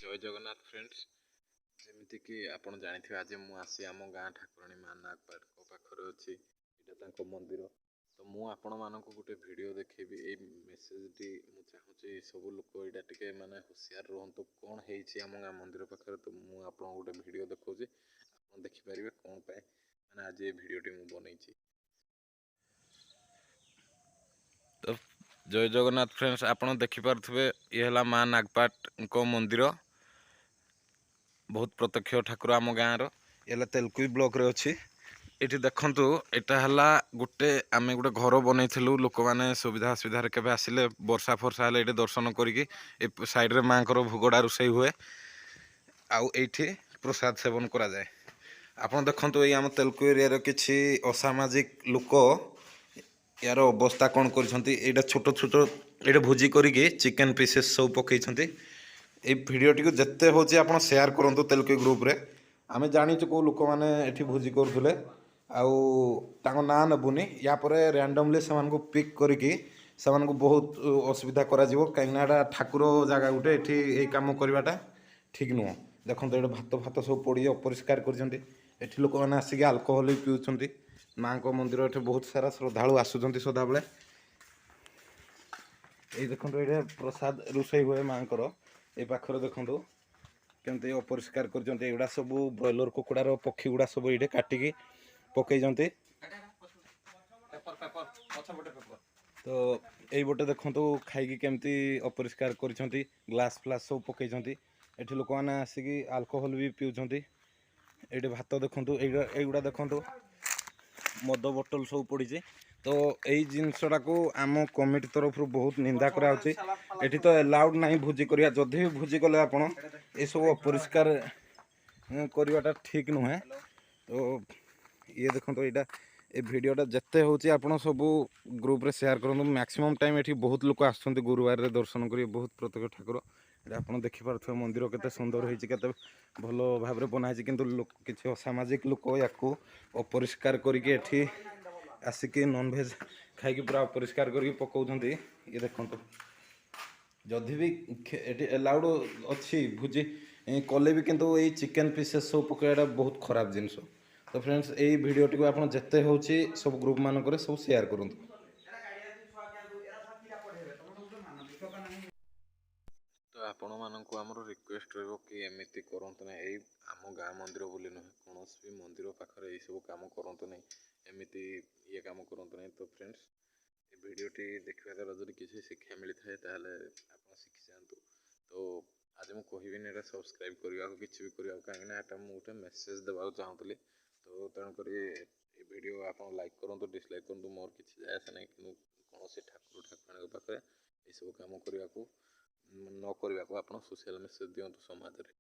ଜୟ Jagannath friends. ଯେମିତିକି ଆପଣ ଜାଣିଥିବେ, ଆଜି ମୁଁ ଆସି ଆମ ଗାଁ ଠାକୁରାଣୀ ମା ନାଗପାଟଙ୍କ ପାଖରେ ଅଛି। ଏଇଟା ତାଙ୍କ ମନ୍ଦିର। ତ ମୁଁ ଆପଣମାନଙ୍କୁ ଗୋଟେ ଭିଡ଼ିଓ ଦେଖେଇବି। ଏଇ ମେସେଜଟି ମୁଁ ଚାହୁଁଛି ସବୁ ଲୋକ ଏଇଟା ଟିକେ ମାନେ ହୁସିଆର ରୁହନ୍ତୁ, କ'ଣ ହେଇଛି ଆମ ଗାଁ ମନ୍ଦିର ପାଖରେ। ତ ମୁଁ ଆପଣଙ୍କୁ ଗୋଟେ ଭିଡ଼ିଓ ଦେଖାଉଛି, ଆପଣ ଦେଖିପାରିବେ କ'ଣ ପାଇଁ ମାନେ ଆଜି ଏ ଭିଡ଼ିଓଟି ମୁଁ ବନେଇଛି। ତ ଜୟ ଜଗନ୍ନାଥ ଫ୍ରେଣ୍ଡସ୍, ଆପଣ ଦେଖିପାରୁଥିବେ ଇଏ ହେଲା ମା ନାଗପାଟଙ୍କ ମନ୍ଦିର। ବହୁତ ପ୍ରତ୍ୟକ୍ଷ ଠାକୁର ଆମ ଗାଁର। ଇଏ ହେଲା ତେଲକୁଇ ବ୍ଲକରେ ଅଛି। ଏଠି ଦେଖନ୍ତୁ, ଏଇଟା ହେଲା ଗୋଟେ ଆମେ ଗୋଟେ ଘର ବନେଇଥିଲୁ। ଲୋକମାନେ ସୁବିଧା ଅସୁବିଧାରେ କେବେ ଆସିଲେ, ବର୍ଷା ଫର୍ଷା ହେଲେ ଏଇଠି ଦର୍ଶନ କରିକି, ଏ ସାଇଡ଼ରେ ମାଆଙ୍କର ଭୋଗଟା ରୋଷେଇ ହୁଏ ଆଉ ଏଇଠି ପ୍ରସାଦ ସେବନ କରାଯାଏ। ଆପଣ ଦେଖନ୍ତୁ, ଏଇ ଆମ ତେଲକୁଇ ଏରିଆର କିଛି ଅସାମାଜିକ ଲୋକ ୟାର ଅବସ୍ଥା କ'ଣ କରିଛନ୍ତି। ଏଇଟା ଛୋଟ ଛୋଟ ଏଇଟା ଭୋଜି କରିକି ଚିକେନ୍ ପିସେସ୍ ସବୁ ପକେଇଛନ୍ତି। ଏଇ ଭିଡ଼ିଓଟିକୁ ଯେତେ ହେଉଛି ଆପଣ ସେୟାର କରନ୍ତୁ ତେଲକୁଇ ଗ୍ରୁପରେ। ଆମେ ଜାଣିଛୁ କେଉଁ ଲୋକମାନେ ଏଠି ଭୋଜି କରୁଥିଲେ ଆଉ ତାଙ୍କ ନାଁ ନେବୁନି। ୟା ପରେ ରାଣ୍ଡମଲି ସେମାନଙ୍କୁ ପିକ୍ କରିକି ସେମାନଙ୍କୁ ବହୁତ ଅସୁବିଧା କରାଯିବ, କାହିଁକିନା ଏଇଟା ଠାକୁର ଜାଗା ଗୋଟେ, ଏଠି ଏଇ କାମ କରିବାଟା ଠିକ୍ ନୁହଁ। ଦେଖନ୍ତୁ, ଏଇଟା ଭାତ ଫାତ ସବୁ ପୋଡ଼ି ଅପରିଷ୍କାର କରିଛନ୍ତି। ଏଠି ଲୋକମାନେ ଆସିକି ଆଲକୋହଲ ବି ପିଉଛନ୍ତି। ମାଆଙ୍କ ମନ୍ଦିର, ଏଠି ବହୁତ ସାରା ଶ୍ରଦ୍ଧାଳୁ ଆସୁଛନ୍ତି ସଦାବେଳେ। ଏଇ ଦେଖନ୍ତୁ, ଏଇଟା ପ୍ରସାଦ ରୋଷେଇ ହୁଏ ମାଆଙ୍କର ଏଇ ପାଖରେ। ଦେଖନ୍ତୁ କେମିତି ଅପରିଷ୍କାର କରିଛନ୍ତି। ଏଗୁଡ଼ା ସବୁ ବ୍ରଏଲର କୁକୁଡ଼ାର ପକ୍ଷୀ ଗୁଡ଼ା ସବୁ ଏଇଠି କାଟିକି ପକେଇଛନ୍ତି। ତ ଏଇପଟେ ଦେଖନ୍ତୁ, ଖାଇକି କେମିତି ଅପରିଷ୍କାର କରିଛନ୍ତି, ଗ୍ଲାସ୍ ଫ୍ଲାସ୍ ସବୁ ପକେଇଛନ୍ତି। ଏଠି ଲୋକମାନେ ଆସିକି ଆଲକୋହଲ ବି ପିଉଛନ୍ତି। ଏଇଠି ଭାତ ଦେଖନ୍ତୁ, ଏଇଗୁଡ଼ା ଦେଖନ୍ତୁ, ମଦ ବୋଟଲ ସବୁ ପଡ଼ିଛି। ତ ଏଇ ଜିନିଷଟାକୁ ଆମ କମିଟି ତରଫରୁ ବହୁତ ନିନ୍ଦା କରାହେଉଛି। ଏଠି ତ ଏଲାଉଡ଼ ନାହିଁ ଭୋଜି କରିବା। ଯଦି ବି ଭୋଜି କଲେ ଆପଣ ଏସବୁ ଅପରିଷ୍କାର କରିବାଟା ଠିକ୍ ନୁହେଁ। ତ ଇଏ ଦେଖନ୍ତୁ, ଏଇଟା ଏ ଭିଡ଼ିଓଟା ଯେତେ ହେଉଛି ଆପଣ ସବୁ ଗ୍ରୁପରେ ସେୟାର କରନ୍ତୁ। ମ୍ୟାକ୍ସିମମ୍ ଟାଇମ୍ ଏଠି ବହୁତ ଲୋକ ଆସୁଛନ୍ତି ଗୁରୁବାରରେ ଦର୍ଶନ କରି। ବହୁତ ପ୍ରତ୍ୟକ୍ଷ ଠାକୁର। ଏଇଟା ଆପଣ ଦେଖିପାରୁଥିବେ, ମନ୍ଦିର କେତେ ସୁନ୍ଦର ହେଇଛି, କେତେ ଭଲ ଭାବରେ ବନା ହେଇଛି। କିନ୍ତୁ କିଛି ଅସାମାଜିକ ଲୋକ ୟାକୁ ଅପରିଷ୍କାର କରିକି ଏଠି ଆସିକି ନନଭେଜ୍ ଖାଇକି ପୁରା ଅପରିଷ୍କାର କରିକି ପକାଉଛନ୍ତି। ଇଏ ଦେଖନ୍ତୁ, ଯଦି ବି ଏଠି ଏଲାଉଡ଼ ଅଛି ଭୋଜି କଲେ ବି, କିନ୍ତୁ ଏଇ ଚିକେନ୍ ପିସେସ୍ ସବୁ ପକାଇବାଟା ବହୁତ ଖରାପ ଜିନିଷ। ତ ଫ୍ରେଣ୍ଡସ୍, ଏଇ ଭିଡ଼ିଓଟିକୁ ଆପଣ ଯେତେ ହେଉଛି ସବୁ ଗ୍ରୁପ୍ ମାନଙ୍କରେ ସବୁ ସେୟାର କରନ୍ତୁ। ତ ଆପଣମାନଙ୍କୁ ଆମର ରିକ୍ୱେଷ୍ଟ ରହିବ କି ଏମିତି କରନ୍ତୁ ନାହିଁ। ଏଇ ଆମ ଗାଁ ମନ୍ଦିର ବୋଲି ନୁହେଁ, କୌଣସି ବି ମନ୍ଦିର ପାଖରେ ଏଇସବୁ କାମ କରନ୍ତୁ ନାହିଁ, ଏମିତି ଇଏ କାମ କରନ୍ତୁ ନାହିଁ। ତ ଫ୍ରେଣ୍ଡସ୍, ଏ ଭିଡ଼ିଓଟି ଦେଖିବା ଦ୍ୱାରା ଯଦି କିଛି ଶିକ୍ଷା ମିଳିଥାଏ, ତାହେଲେ ଆପଣ ଶିଖିଯାଆନ୍ତୁ। ତ ଆଜି ମୁଁ କହିବିନି ଏଇଟା ସବସ୍କ୍ରାଇବ୍ କରିବାକୁ, କିଛି ବି କରିବାକୁ, କାହିଁକିନା ଏଇଟା ମୁଁ ଗୋଟେ ମେସେଜ୍ ଦେବାକୁ ଚାହୁଁଥିଲି। ତ ତେଣୁକରି ଏ ଭିଡ଼ିଓ ଆପଣ ଲାଇକ୍ କରନ୍ତୁ, ଡିସଲାଇକ୍ କରନ୍ତୁ, ମୋର କିଛି ଯାଏ ଆସେ ନାହିଁ। କିନ୍ତୁ କୌଣସି ଠାକୁର ଠାକୁରାଣୀଙ୍କ ପାଖରେ ଏସବୁ କାମ କରିବାକୁ ନ କରିବାକୁ ଆପଣ ସୋସିଆଲ୍ ମେସେଜ୍ ଦିଅନ୍ତୁ ସମାଜରେ।